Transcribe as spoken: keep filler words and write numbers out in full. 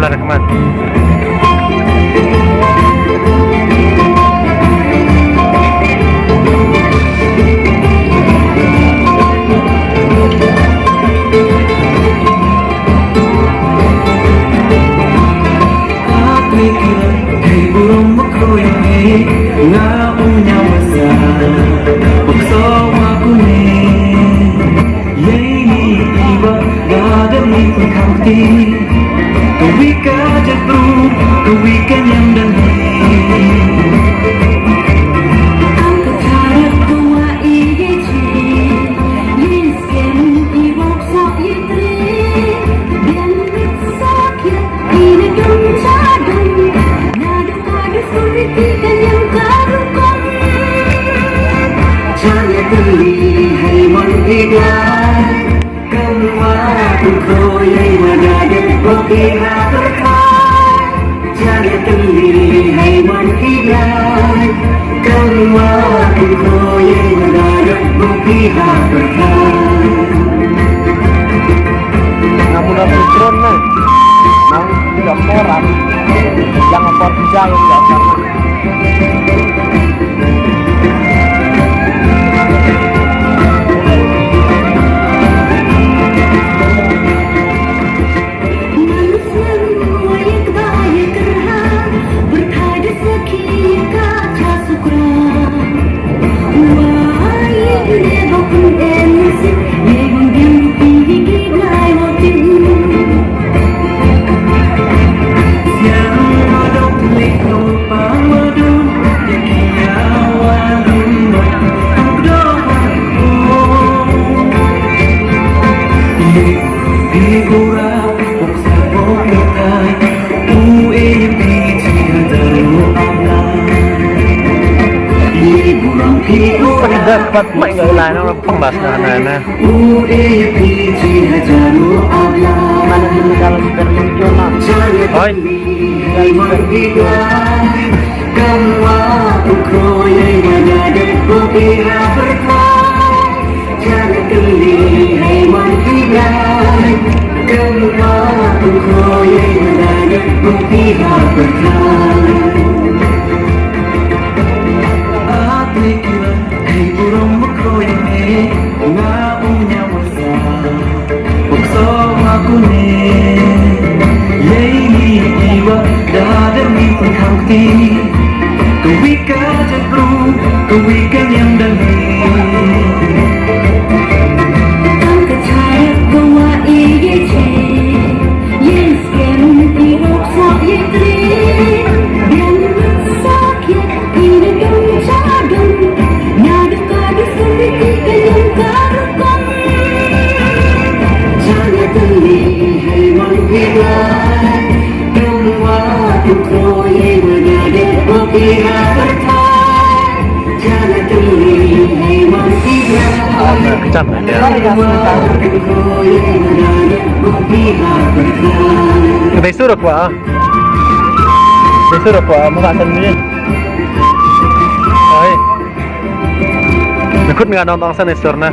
Rahman. Namun aku drone na. Nang tidak orang yang apa tidak yang tidak karena. Pyndah pat mai ngai lai na pang bas na na na. Oi. Kejap. Ka dei sur kwah. Dei sur kwah, maka san ni. Ai. Nakut nga nong tong san sur na.